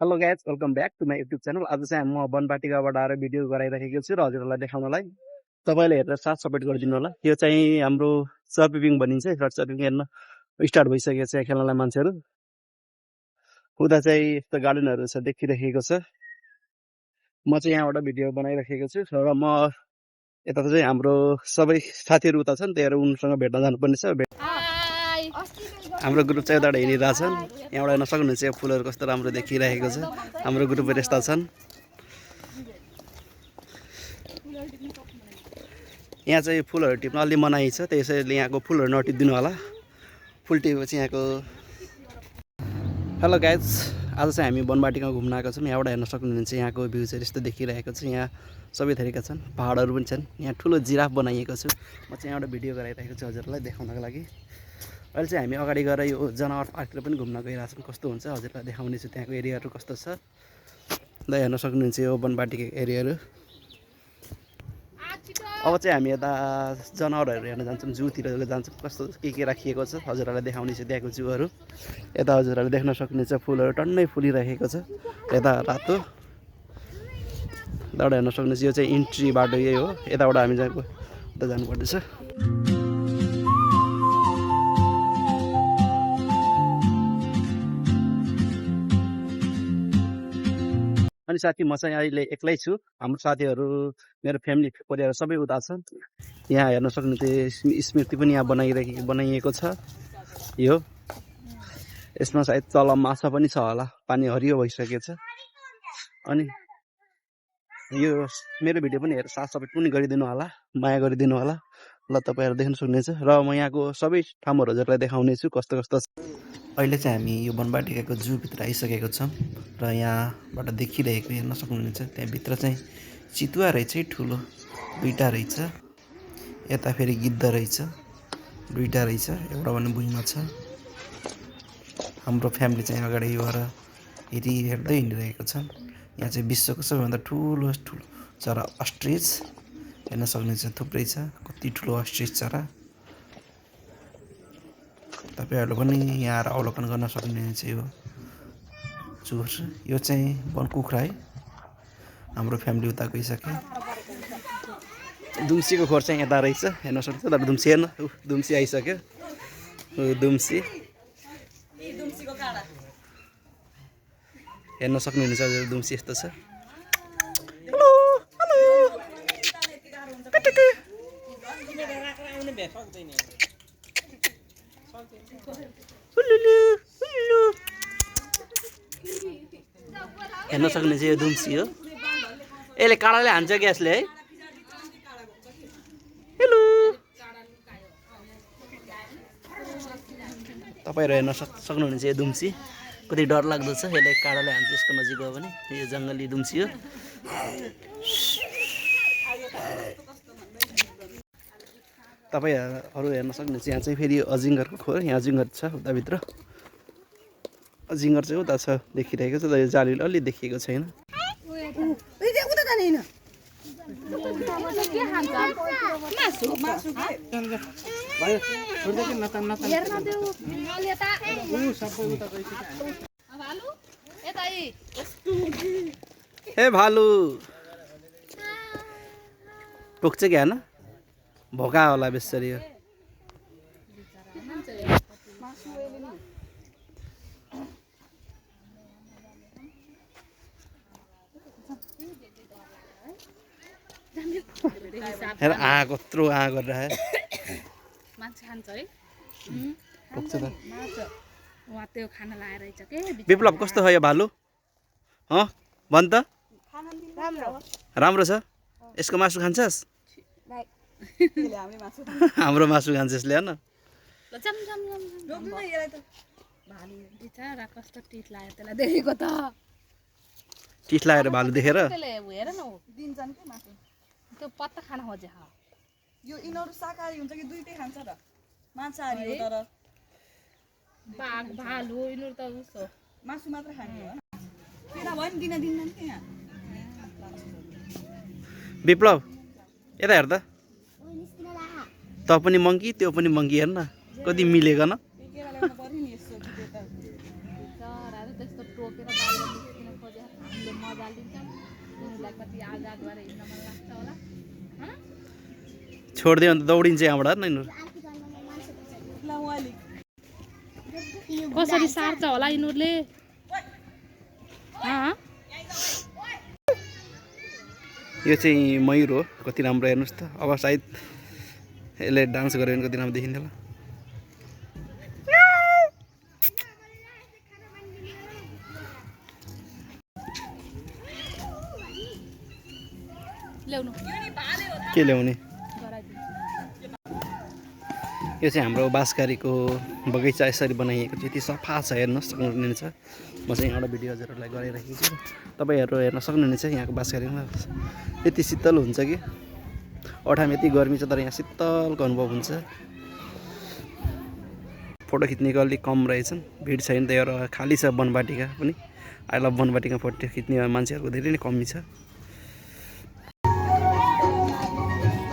Hello guys welcome back to my YouTube channel. आज चाहिँ म वनबाटिकाबाट आएर भिडियो गराइराखेको छु र हजुरहरूलाई देखाउनलाई। तपाईँले हेरेर साथ सपोर्ट गरिदिनु होला। यो चाहिँ हाम्रो सर्पिपिङ भनिन्छ। सर्पिपिङ हेर्न स्टार्ट भइसकेको छ खेल्नलाई मान्छेहरू। उता चाहिँ यस्तो गार्डनहरू छ देखिरहेको छ। म चाहिँ यहाँबाट भिडियो बनाइराखेको छु र म यता चाहिँ हाम्रो सबै साथीहरू उता छन्, त्यही उनीसँग भेट्न जानुपर्ने छ। हाम्रो ग्रुप चाहिँ यताबाट हिँडिरहेछन्। यहाँबाट हेर्न सक्नुहुन्छ यो फुलहरू कस्तो राम्रो देखिरहेको छ। हाम्रो ग्रुपहरू यस्ता छन्। यहाँ चाहिँ फुलहरू टिप्न अलि मनाइ छ, त्यसैले यहाँको फुलहरू नटिपिदिनु होला। फुल टिपेपछि यहाँको हेलो गाइज, आज चाहिँ हामी वनबाटिकामा घुम्न आएको छौँ। यहाँबाट हेर्न सक्नुहुन्छ यहाँको भ्यू चाहिँ यस्तो देखिरहेको छ। यहाँ सबै थरीका छन्, पहाडहरू पनि छन्। यहाँ ठुलो जिराफ बनाइएको छु। म चाहिँ यहाँबाट भिडियो गराइरहेको छु हजुरलाई देखाउनको लागि। अहिले चाहिँ हामी अगाडि गएर यो जनावर पार्कतिर पनि घुम्न गइरहेछौँ। कस्तो हुन्छ हजुरलाई देखाउने छु त्यहाँको एरियाहरू कस्तो छ। ल हेर्न सक्नुहुन्छ यो वनबाटिका एरियाहरू। अब चाहिँ हामी यता जनावरहरू हेर्न जान्छौँ, जूतिर जान्छौँ। कस्तो के राखिएको छ हजुरहरूलाई देखाउने छु त्यहाँको जूहरू। यता हजुरहरूले देख्न सक्नुहुन्छ फुलहरू टन्नै फुलिरहेको छ। यता रातो यताबाट हेर्न सक्नुहुन्छ यो चाहिँ इन्ट्री बाटो यही हो। यताबाट हामी उता जानुपर्दैछ। अनि साथी म चाहिँ अहिले एक्लै छु। हाम्रो साथीहरू मेरो फ्यामिली परिवार सबै उता छन्। यहाँ हेर्न सक्नुहुन्छ स्मृति पनि यहाँ बनाइएको छ। यो यसमा सायद तल माछा पनि छ होला, पानी हरियो भइसकेको छ। अनि यो मेरो भिडियो पनि हेरेर साथ सपोर्ट पनि गरिदिनु होला, माया गरिदिनु होला। ल तपाईँहरू देख्न सक्नुहुन्छ र म यहाँको सबै ठाउँहरू हजुरलाई देखाउने छु कस्तो कस्तो छ। अहिले चाहिँ हामी यो वनबाटिकाको जूभित्र आइसकेको छौँ र यहाँबाट देखिरहेको हेर्न सक्नुहुन्छ। त्यहाँभित्र चाहिँ चितुवा रहेछ है, ठुलो दुईवटा रहेछ। यता फेरि गिद्ध रहेछ, दुईवटा रहेछ, एउटा भने भुइँमा छ। हाम्रो फ्यामिली चाहिँ अगाडि गएर हेर्दै हिँडिरहेको छन्। यहाँ चाहिँ विश्वको सबैभन्दा ठुलो चरा अस्ट्रिच हेर्न सक्नुहुन्छ। थुप्रै छ, कति ठुलो अस्ट्रिच चरा। तपाईँहरूले पनि यहाँ आएर अवलोकन गर्न सक्नुहुन्छ। यो चोर यो चाहिँ वन कुखुरा है। हाम्रो फ्यामिली उता गइसक्यो। दुम्सीको खोर चाहिँ यता रहेछ हेर्न सक्नुहुन्छ। तर दुम्सी हेर्न, दुम्सी आइसक्यो। दुम्सी हेर्न सक्नुहुन्छ हजुर, दुम्सी यस्तो छ। हेर्न सक्नुहुन्छ यो दुम्सी हो। यसले काँडाले हान्छ ग्यासले है। हेलो तपाईँहरू हेर्न सक्नुहुन्छ यो दुम्सी कति डर लाग्दो छ। यसले काँडाले हान्छ यसको नजिक गयो भने। यो जङ्गली दुम्सी हो। तपाईँहरू हेर्न सक्नुहुन्छ यहाँ चाहिँ फेरि अजिङ्गरको खोर। यहाँ अजिङ्गर छ उताभित्र। अजिङ्गर चाहिँ उता छ देखिरहेको छ। यो जालीले अलि देखिएको छैन। हे भालु टोक्छ क्या होइन, भोका होला बेसरी। हेर कत्रो गरेर मान्छे खान्छ है। टोक्छ त। वहाँ त्यो खाना लाएर रहेछ के। विप्लव कस्तो छ यो भालु? भन् त। राम्रो छ। यसको मासु खान्छस्? हाम्रो मासु खान्छ यसले होइन। कस्तो टिट लाग्यो त्यसलाई देखेको त। टिट लागेर भालु देखेर हेर न त्यो पत्ता खान खोजे। यो यिनीहरू शाकाहारी हुन्छ कि दुईटै खान्छ र? मांसाहारी हो तर बाघ भालु यिनीहरू त उसो मासु मात्र खाने हो। केरा भयो नि दिन दिन्न नि यहाँ। विप्लव यता हेर त। त पनि मङ्की त्यो पनि मङ्की हेर्न कति मिलेको न। केरा ल्याउनु पर्यो नि यसो कि त्यता। चराहरु त्यस्तो टोकेर बाहिर निस्किन मजा लिन्छौँ तिमीलाई कति आजाद भएर हिँड्न मन लाग्छ होला छोडिदियो भने त दौडिन्छ यहाँबाट नि ल उहाँले कसरी सार्छ होला यिनीहरूले यो चाहिँ मयूर हो कति राम्रो हेर्नुहोस् त अब सायद यसले डान्स गर्यो भने कति राम्रो देखिन्थ्यो होला ल्याउनु के ल्याउने गराइदिन्छु यो चाहिँ हाम्रो बाँसकारीको बगैँचा यसरी बनाइएको छ यति सफा छ हेर्न सक्नुहुनेछ म चाहिँ यहाँबाट भिडियो हजुरहरूलाई गराइराखेको छु तपाईँहरू हेर्न सक्नुहुनेछ यहाँको बाँसकारीमा यति शीतल हुन्छ कि अठामा यति गर्मी छ तर यहाँ शीतलको अनुभव हुन्छ फोटो खिच्नेको अलिक कम रहेछन् भिड छैन त्यही भएर खाली छ वनवाटिका पनि आई लभ वनवाटिका फोटो खिच्ने मान्छेहरूको धेरै नै कमी छ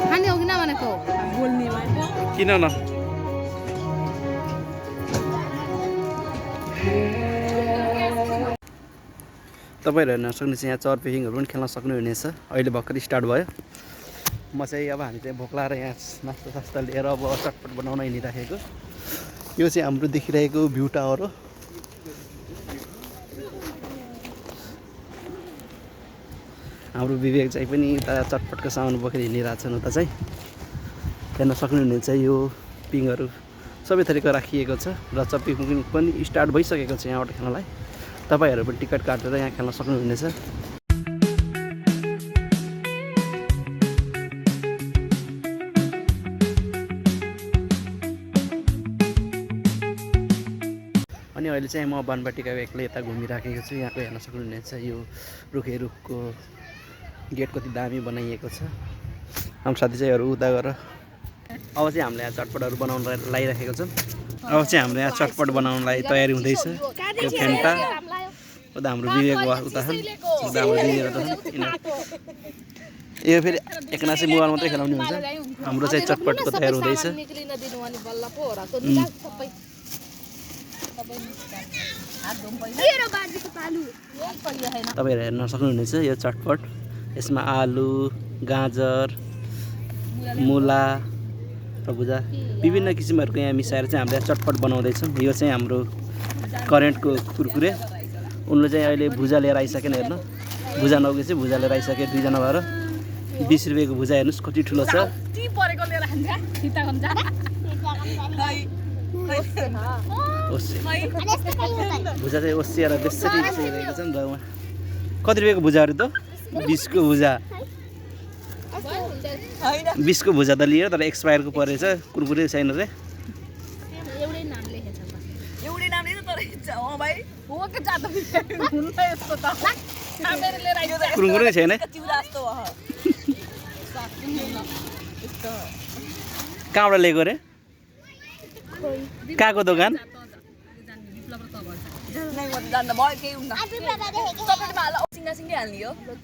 खाने हो कि नभनेको बोल्ने भएको किन न तपाईँहरू हेर्न सक्नुहुन्छ यहाँ चर्पेकिङहरू पनि खेल्न सक्नुहुनेछ अहिले भर्खर स्टार्ट भयो म चाहिँ अब हामी चाहिँ भोक लाएर यहाँ नास्ता सास्ता लिएर अब चटपट बनाउन हिँडिराखेको यो चाहिँ हाम्रो देखिरहेको भ्यू टावर हो हाम्रो विवेक चाहिँ पनि उता चटपटको सामान बोकेर हिँडिरहेको छन् उता चाहिँ हेर्न सक्नुहुनेछ यो पिङहरू सबै थरीको राखिएको छ र चप्पी पनि स्टार्ट भइसकेको छ यहाँबाट खेल्नलाई तपाईँहरू पनि टिकट काटेर यहाँ खेल्न सक्नुहुनेछ अनि अहिले चाहिँ म वनवाटिकाको एक्लै यता घुमिराखेको छु यहाँको हेर्न सक्नुहुनेछ यो रुखको गेट कति दामी बनाइएको छ हाम्रो साथी चाहिँ उता गएर अब चाहिँ हामीले यहाँ चटपटहरू बनाउन लागिराखेको छौँ अब चाहिँ हाम्रो यहाँ चटपट बनाउनलाई तयारी हुँदैछ यो फेन्टा उता हाम्रो विवेक उता छन् उता हाम्रो दिदीहरू यो फेरि एकना चाहिँ मोबाइल मात्रै खेलाउने हुन्छ हाम्रो चाहिँ चटपटको तयार हुँदैछ तपाईँहरू हेर्न सक्नुहुनेछ यो चटपट यसमा आलु गाजर मुला तरबुजा विभिन्न किसिमहरूको यहाँ मिसाएर चाहिँ हामीले चटपट बनाउँदैछौँ यो चाहिँ हाम्रो करेन्टको कुरकुरे उनले चाहिँ अहिले भुजा लिएर आइसकेन हेर्नु भुजा नौके चाहिँ भुजा लिएर आइसके दुईजना भएर 20 रुपियाँको भुजा हेर्नुहोस् कति ठुलो छ भुजा चाहिँ ओसिएर बेसरी रहेको छ नि त उहाँ कति रुपियाँको भुजाहरू त 20 को भुजा 20 को भुजा त लियो तर एक्सपायरको परेछ कुरकुरे छैन रे कुरकुरे छैन कहाँबाट लिएको रे कहाँको दोकान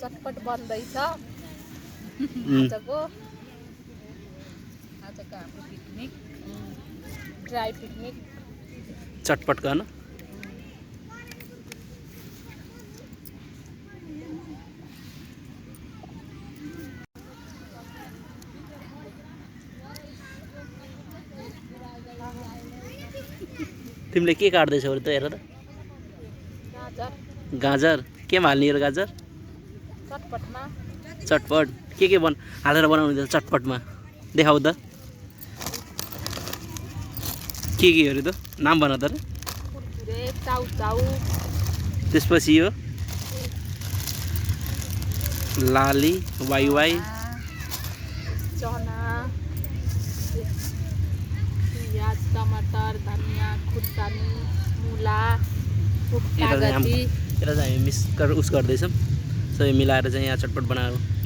चटपट बन्दैछ आजको हाम्रो पिकनिक ड्राई पिकनिक चटपट गर्न तिमीले के काट्दैछौ त हेर त गाजर केमा हाल्ने यो गाजर चटपटमा चटपट के हालेर बनाउने त चटपटमा देखाउ त के अरे त नाम भन त कुरकुरे चाउचाउ त्यसपछि यो लाली वाइवाई चना प्याज टमाटर धनिया खुर्सानी मुला कागती यसलाई चाहिँ हामी मिक्स गरेर उस गर्दैछौँ सबै मिलाएर चाहिँ यहाँ चटपट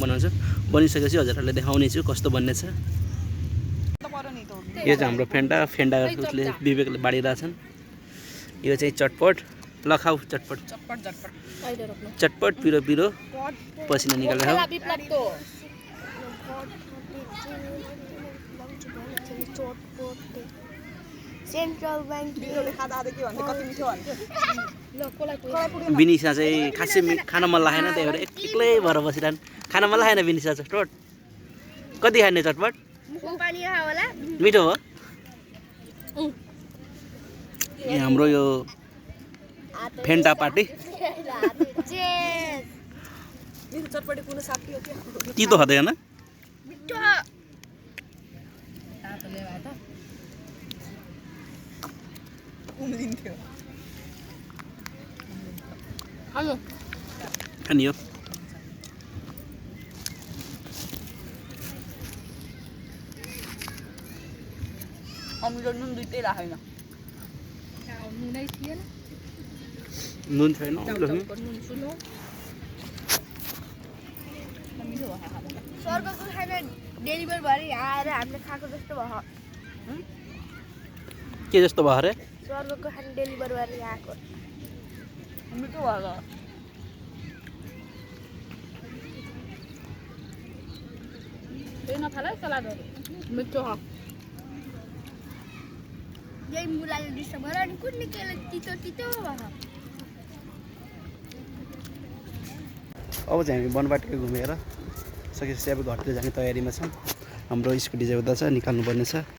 बनाउँछौँ बनिसकेपछि हजुरहरूलाई देखाउने छु कस्तो बन्ने छ यो चाहिँ हाम्रो फेन्टा उसले विवेकले बाँडिरहेछन् यो चाहिँ चटपट ल खाऊ चटपट चटपट पिरो पिरो पसिना निकालेर खाऊ सेन्ट्रल ब्याङ्क बिलोले खाँदा खाँदा के भन्थ्यो कति मिठो भन्थ्यो ल कसलाई कसलाई पुगेन विनिसा चाहिँ खासै खान मन लागेन त्यही भएर एक्लै भएर बसिरहन् खान मन लागेन विनिसा चटपट कति खाने चटपट मुखमा पानी आयो होला मिठो हो यहाँ हाम्रो यो फेन्टा पार्टी मिठो चटपटी कुनै साथी हो क्या तितो खाँदैन मिठो तातोले भए त उम्लिन्थ्यो खानु अनि यो अमिलो नुन दुइटै राखेन नुनै थिएन नुन छैन टाउको नुन सुनो मिठो भयो खाँदा स्वर्गको खाना डेलिभर भएर यहाँ आएर हामीले खाएको जस्तो भयो के जस्तो भयो अरे स्वर्गको खाना डेलिभर भएर यहाँ आएको मिठो भयो त्यही नखाला सलादहरू मिठो हो यही मुलाले डिस्टर्ब गरेर अनि कुन निकेले तितो तितो भयो अब चाहिँ हामी वनबाटकै घुमेर सकेपछि अब घरतिर जाने तयारीमा छौँ हाम्रो स्कुटी चाहिँ उता छ निकाल्नु पर्ने छ